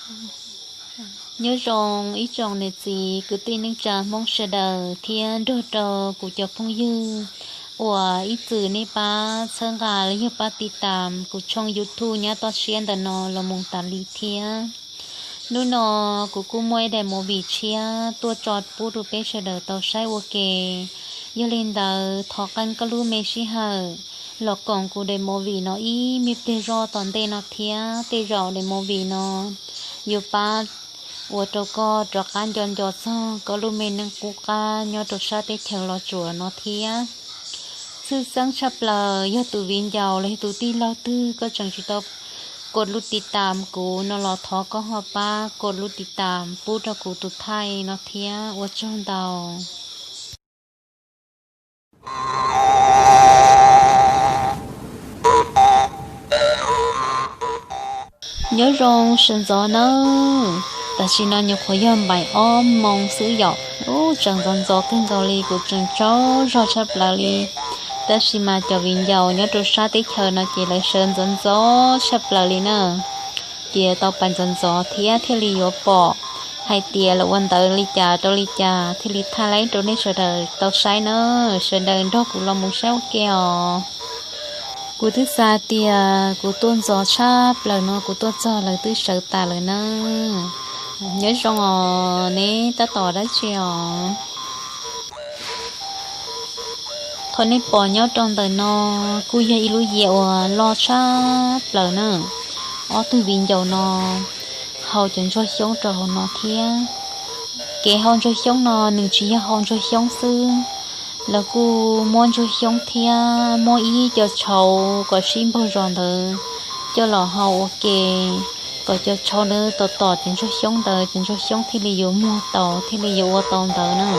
Nyob zoo ib tsoom niam txiv kwv tij neej tsa Hmoob sawv daws thiab nrog rau kuv cov phooj ywg uas ib txwm nej pab txhawb nqa los yog pab tiv tam kuv tshooj YouTube nyab toj siab ntawm no los mus tas li thiab. Hnub no kuv kuj muaj ib daim movie tshiab tuaj tso pub rau peb sawv daws tau saib ua ke. Yog li ntawd thov qee koj lub me sij hawm los koom kuv daim movie no ib me pliag zog tom ntej no thiab. Tej zaum daim movie no yuav pab ua rau koj rov qab nco nco txog koj lub me neej qub qab nyob rau sab teb chaws Los Tsuas no thiab. Tshwj xeeb tshaj plaws yog tus viv ncaus los yog tus tij laug twg koj tseem tsis tau kod lub tiv tam kuv no los thov koj ho pab kod lub tiv tam pub rau kuv tus thaij no thiab. Ua tsaug ntau. Nyob zoo sawv ntxov nawb. Tam sim no nyuam qhuav yog npaim ob moos xwb yom. Ub, tseem ntxov ntxov kawg nkaus li, kuv tseem tsaug zog tshaj plaws li. Tab sis mas cov viv ncaus nyob rau sab teb chaws no ces lawv sawv ntxov ntxov tshaj plaws li na. Ces tau pais ntxov ntxov thiab thiaj li yuav pom hais tias lawv ua ntawv li cas rau li cas thiaj li thaij laib rau nej sawv daws tau saib na. Sawv daws nrog kuv los mus saib ua ke os. Kuv twb xav tias kuv tuaj ntxov tshaj plaws no kuv tuaj txog lawv twb sawv tas lawm na. Nyob zoo os, neb tab tom dab tsi os? Qhov nej pom nyob rau ntawm no kuj yog ib lub yias uas loj tshaj plaws na. Ob tug viv ncaus no hau cov ntsuag xyoob rau hauv no thiab. Kev hau ntsuag xyoob no nws tsis yog hau ntsuag xyoob xwb, lawv kuj muab ntsuag xyoob thiab muab ib co tshauv kom sib npaug zos ntawd coj los hau ua ke, kom cov tshauv ntawd tom tom cov ntsuag xyoob ntawd, cov ntsuag xyoob thiaj li yuav muag tau, thiaj li yuav ua tau ntawd na.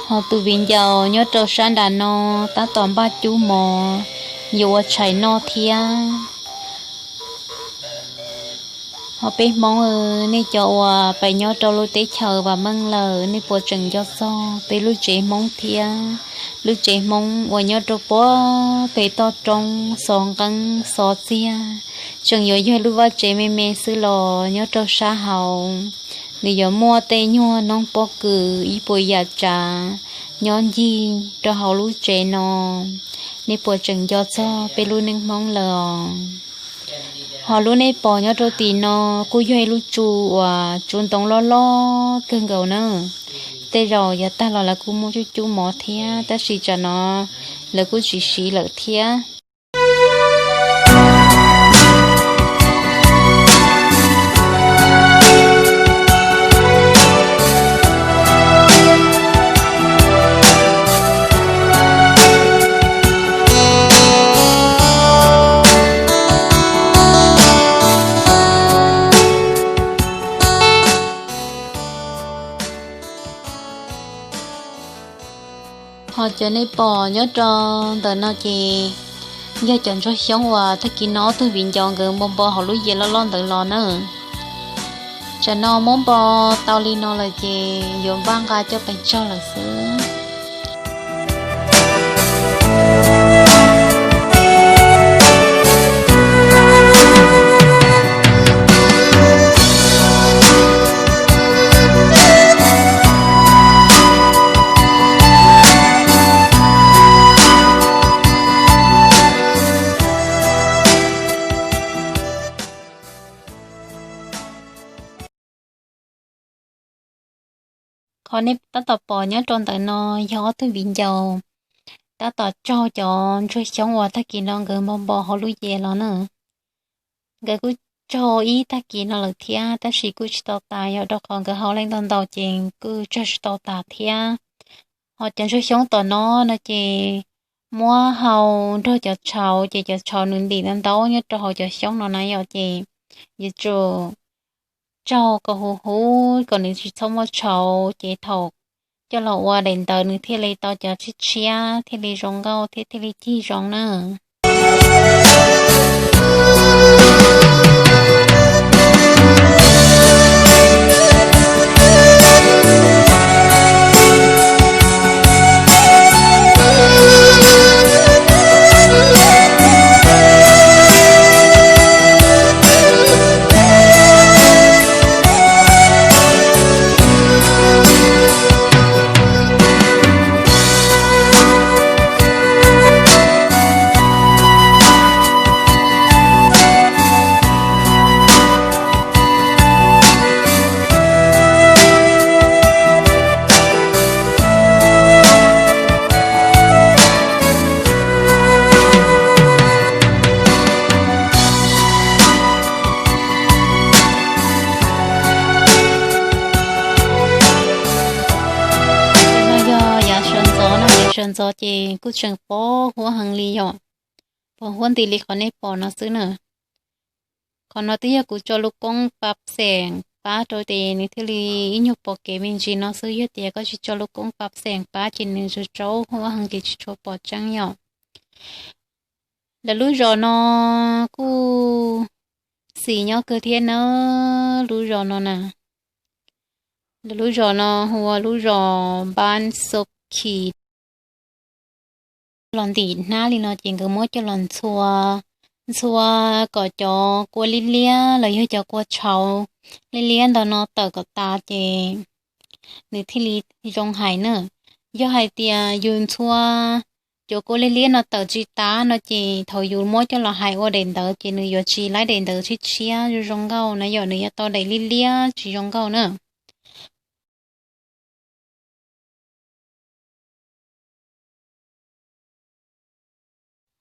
Ho tus viv ncaus nyob rau sab nram no tab tom npaj cub mov yuav ua tshais noj thiab. Ho peb Hmoob, nej cov uas pais nyob rau lub teb chaws vam meej lawm, nej puas tseem nco txog peb lub tsev Hmoob thiab? Lub tsev Hmoob uas nyob rau puag pem toj roob xov nqeeb xov txiag, tseem yuav yog lub vaj tsev me me xwb los nyob rau sab hauv, nws yuav muaj tej nyuag noob pob kws ib puas yam tsav nyob ncig rau hauv lub tsev no. Nej puas tseem nco txog peb lub neej Hmoob lawm os? Ho lub nej pom nyob rau tim no kuj yog ib lub tsu uas tsu ntoo loj loj kawg nkaus na. Tej zaum yav tag los lawv kuj muab cub cub mov thiab, tab sis tsam no lawv kuj tsis siv lawm thiab. Ho cov nej pom nyob rau ntawm no ces yog cov ntsuag xyoob uas tag kis no ob tug viv ncaus nkawd npo npo hauv lub yias loj loj ntawd los na. Tsam no muab npo tau li no lawm ces yuav npaj nqa coj pes tsawg lawm xwb. Qhov nej tab tom pom nyob rau ntawm no yog ob tug viv ncaus tab tom tsaug cov ntsuag xyoob uas tag kis no nkawd npo npo hauv lub yias los na. Nkawd kuj tsaug ib tag kis no lawm thiab, tab sis kuj tsis tau tas, yog rau qhov nkawd hau leej ntau ntau ces kuj tsaug tsis tau tas thiab. Ho cov ntsuag xyoob tom no no ces muab hau nrog cov tshauv, ces cov tshauv nws ntim ntau ntau nyob rau hauv cov xyoob no na yom, ces yuav tsum tsaug kom huv huv kom nws tsis txhob muaj tshauv, ces thaum coj los ua daim ntawv nws thiaj li tau cov tshiab tshiab, thiaj li zoo nkauj thiab thiaj li cig zoo na. sawv ntxov ces kuj tseem pos huab heev li yom, pos huab nti li qhov nej pom no xwb na. Qhov no twb yog kuv tso lub koob pab xeem pab rau ces nws thiaj li ib nyuag pom kev me ntsis no xwb, yog tias koj tsis tso lub koob pab xeem pab ces nws tsaus tsaus huab heev ces tsis tshua pom tseeb yom. Lawv lub zos no kuj xis nyob kawg thiab nawb, lub zos no na. Lawv lub zos no hu ua lub zos Npab Xo Khi, los ntim hnab li no ces nkawd muab coj los ntxhua, ntxhua kom cov kua liab liab los yog cov kua tshauv liab liab ntawm no tawm kom tas ces nws thiaj li zoo hais na. Yog hais tias yus ntxhua cov kua liab liab no tawm tsis tas no ces thaum yus muab coj los hais ua daim ntawv ces nws yuav tsis laib daim ntawv tshiab tshiab zoo zoo nkauj na yom, nws yuav tau daim liab liab tsis zoo nkauj na.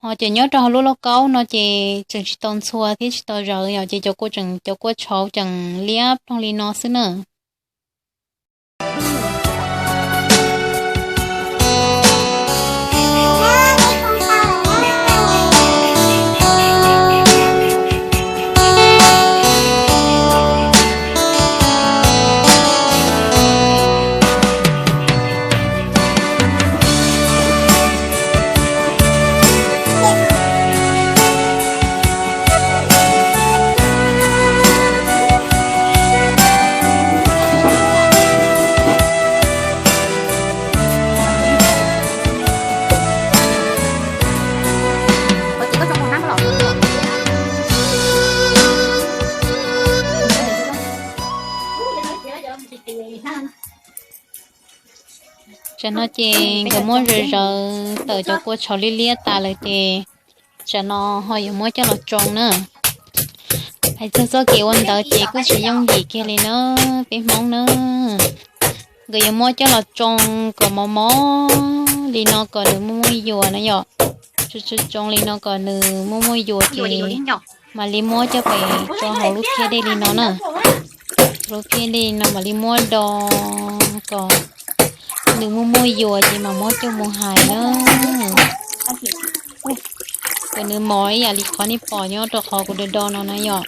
Ho ces nyob rau hauv lub lauj kaub no ces tseem tsis tau ntxhua thiab tsis tau zawv yom, ces cov kua tseem, cov kua tshauv tseem liab ploog li no xwb na. Tsam no ces nkawd muab zawv zawv tawm cov kua tshauv liab liab tas lawm ces tsam no ho yuav muab coj los tsoo na. Hais txog txoj kev ua ntawv ces kuj tsis yooj yim kiag li na, peb Hmoob na. Nkawd yuav muab coj los tsoo kom mos mos li no kom nws muaj muaj yuas na yom. Tsoo tsoo li no kom nws muaj muaj yuas ces mam li muab coj pem tso hauv lub phiab dej li no na. Lub phiab dej no mam li muab do kom nws muaj muaj yuas ces mam muab coj mus hais na. Kom nws mos ib yam li qhov nej pom nyob rau qhov kuv do do no na yom.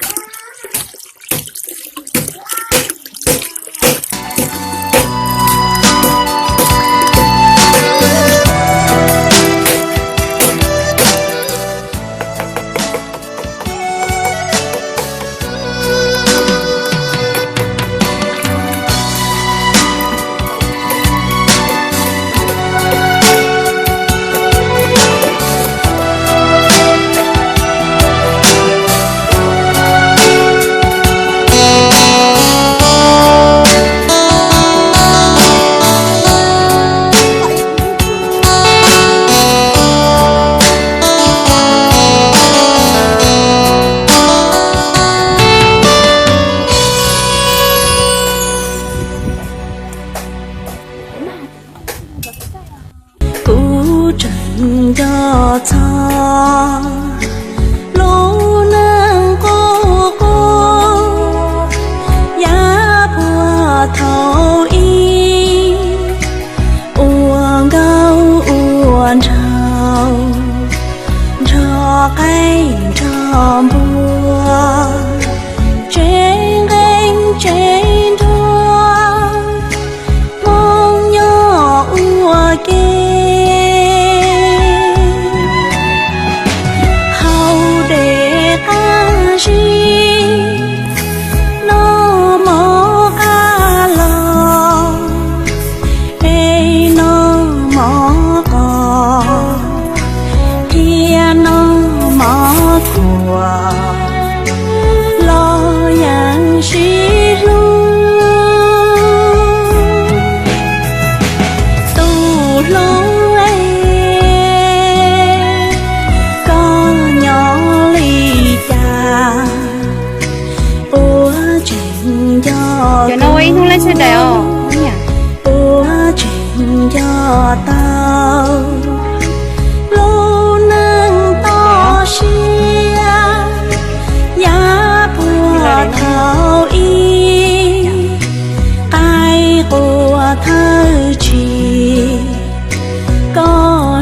Kuv tseem nco txog lub neej qub qub, yav puag thaum ub, ua nkauj ua nraug, nrog qaib nrog npua, tsev nqeeb tsev nruas, Hmoob nyob ua ke.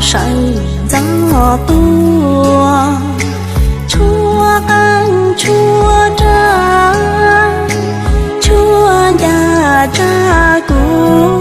sawv ntxov tuaj, tshuab qeej tshuab rag, tshuab ncaj tsa kuv.